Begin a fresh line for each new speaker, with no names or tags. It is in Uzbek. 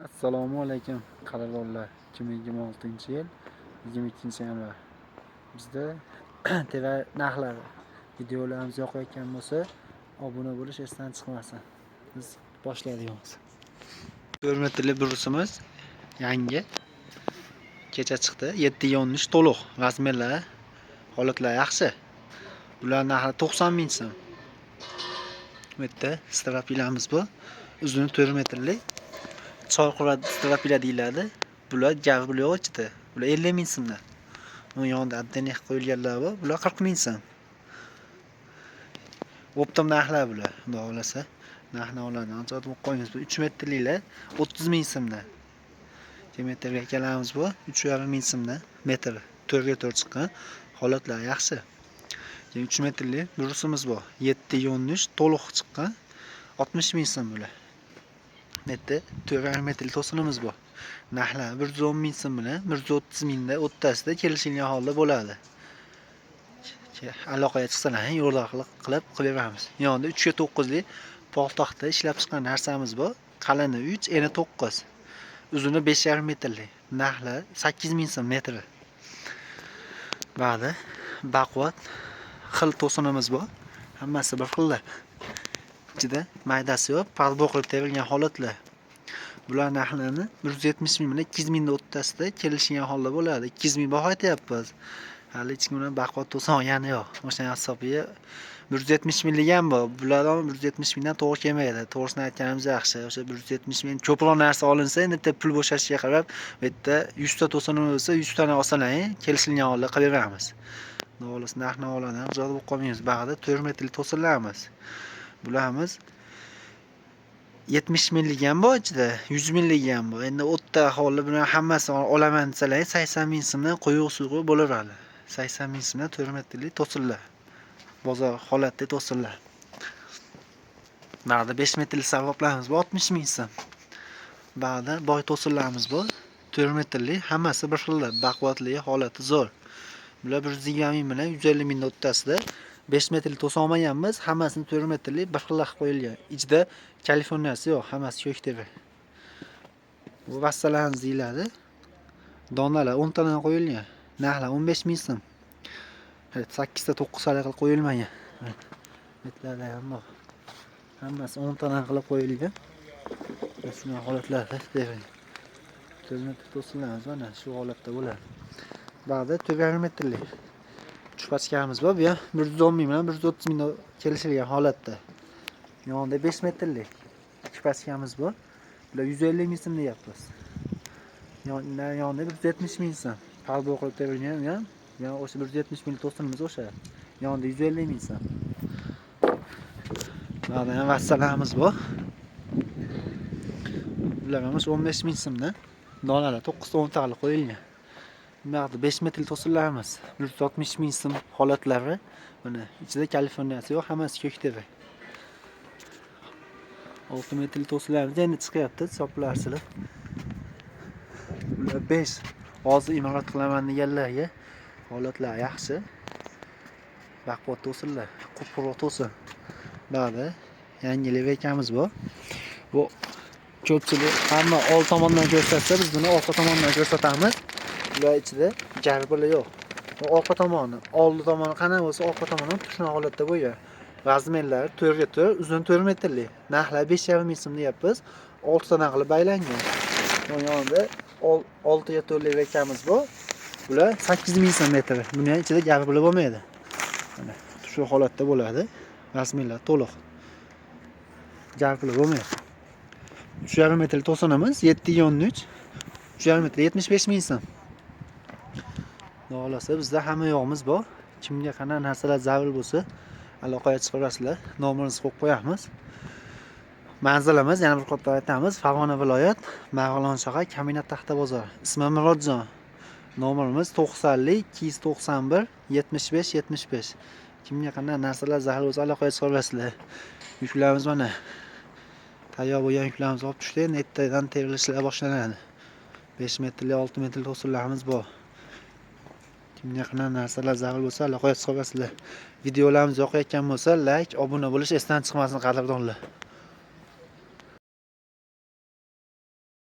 Assalomu alaykum qadrdonlar. 2026-yil 22-yanvar. Bizda TV narxlari. Videolarimiz yoqayotgan bo'lsa, obuna bo'lish esdan chiqmasin. Biz boshlaymiz. 4 metrli brusimiz yangi. Kecha chiqdi. 7.13 to'liq. Razmerlar, holatlar yaxshi. Bular narxi 90 ming so'm. Bu yerda strapilamiz bu. Uzuni 4 metrli. Chorqura strapila deyiladi. Bular gavr yo'q ichida. Bular 50 ming so'mdan. Uni yonida отдельно qo'yilganlar bor. Bular 40 ming so'm. Оптом narxlar bular. Xudo xohlasa narxni oladi. Ancha otib qo'yamiz. Bu 3 metrliklar 30 ming so'mdan. 2 metrga kelamiz bu 3,5 ming so'mdan metr. 4 ga 4 chiqqan. Holatlar yaxshi. Keyin 3 metrli brusimiz bor. 7.13 to'liq chiqqan. 60 ming so'm bular. Bu yerda 4,5 metrli to'sinimiz bor. Narxlar 110 ming so'm bilan 130 mingda o'rtasida kelishilgan holda bo'ladi. Aloqaga chiqsalar yo'lda qilib beramiz. Yonida 3 ga 9 lik poytaxtda ishlab chiqqan narsamiz bor. Qalini 3, eni 9. Uzuni 5,5 metrli. Narxlar 8 ming so'm metri. Ba'di baquvvat xil to'sinimiz bor. Hammasi bir xillar. Ichida maydasi yo'q, подбор qilib terilgan holatlar. Bular narxlarini 170 ming bilan 200 ming o'rtasida kelishgan holda bo'ladi. 200 ming baho aytyapmiz. Hali hech kim bilan baquvvat to'sin olgani yo'q. O'shani hisobiga 170 minglik ham bor. Bular ham 170 mingdan to'g'ri kelmaydi. To'g'risini aytganimiz yaxshi. O'sha 170 ming ko'proq narsa olinsa, endi bitta pul bo'shashiga qarab, bu yerda 100 ta to'sinimiz bo'lsa, 100 tani olsalar, kelishilgan holda qilib beramiz. Xudo xohlasa narx navolardan xijolat bo'lib qolmaymiz. Bag'da 4 metrli to'sinlarimiz. Bularimiz 70 minglik ham bor ichida, 100 minglik ham bor. Endi o'rta aholi bilan hammasini olaman desalar, 80 ming so'mdan quyuq suyuqi bo'laveradi. 80 ming so'mdan 4 metrli to'sinlar. Bozor holatda to'sinlar. Bag'da 5 metrli savoblarimiz bor, 60 ming so'm. Bag'da boy to'sinlarimiz bor, 4 metrli, hammasi bir xilda, baquvvatli, holati zo'r. Bular 120 ming bilan 150 ming o'rtasida. 5 metrli to'sin olmaganmiz, hammasini 4 metrli bir xil qilib qo'yilgan. Ichida Kaliforniyasi yo'q, hammasi ko'k tepa. Bu vassalarimiz deyiladi. Donalar 10 tadan qo'yilgan. Narxlar 15 ming so'm. Evet, 8 ta 9 ta qilib qo'yilmagan. Betlarda ham bor. Hammasi 10 tadan qilib qo'yilgan. Shunday holatlarda berilgan. 4 metr to'sinlarimiz mana shu holatda bo'ladi. Bag'da 4,5 metrli 3 pachkamiz bor. Bu ham 110 ming bilan 130 ming kelishilgan holatda. Yonida 5 metrli 2 pachkamiz bor. Bular 150 ming so'm deyapmiz. Yonida 170 ming so'm. Подбор qilib terilgan ham, yana o'sha 170 ming to'sinimiz o'sha. Yonida 150 ming so'm. Mana ham vassalamiz bor. Bular ham 15 ming so'mdan. Donalar 9 ta 10 ta qilib qo'yilgan. Bu yoqda 5 metrli to'sinlarimiz 160 ming so'm holatlari. Mana ichida Kaliforniyasi yo'q, hammasi ko'k tepa. 6 metrli to'sinlarimiz endi chiqyapti, hisoblarsizlar. Bular 5 hozir imorat qilaman deganlarga holatlar yaxshi. Baquvvat to'sinlar, qup-quruq to'sin. Ba'da yangi levekamiz bor. Bu ko'pchilik hamma old tomondan ko'rsatsa, biz buni orqa tomondan ko'rsatamiz. Bular ichida garbili yo'q. Bu orqa tomoni, oldi tomoni qanday bo'lsa, orqa tomoni ham shunday holatda bo'lgan. Razmerlari 4 ga 4, uzun 4 metrli. Narxlar 5,5 ming so'm deyapmiz. 6 tadan qilib baylangan. Buni yonida 6 ga 4 levekamiz bor. Bular 8 ming so'm metri. Buni ham ichida garbili bo'lmaydi. Mana shu holatda bo'ladi. Razmerlar to'liq. Garbili bo'lmaydi. 3,5 metrli to'sinimiz 7.13. 3,5 metr 75 ming so'm. Xudo xohlasa bizda hamma yo'g'imiz bor. Kimga qanday narsalar zarur bo'lsa, aloqaga chiqarasizlar. Nomerimizni qo'yib qo'yamiz. Manzilimiz yana bir qator aytamiz. Farg'ona viloyat, Marg'ilon shahar, Kaminat taxta bozori. Ismim Murodjon. Nomerimiz 90 291 75 75. Kimga qanday narsalar zarur bo'lsa, aloqaga chiqarasizlar. Yuklarimiz mana tayyor bo'lgan yuklarimiz olib tushdi. Endi ertadan terilishlar boshlanadi. 5 metrli, 6 metrli to'sinlarimiz bor. Kimga qanday narsalar zarur bo'lsa, aloqaga chiqarasizlar. Videolarimiz yoqayotgan bo'lsa, like, obuna bo'lish esdan chiqmasin, qadrdonlar.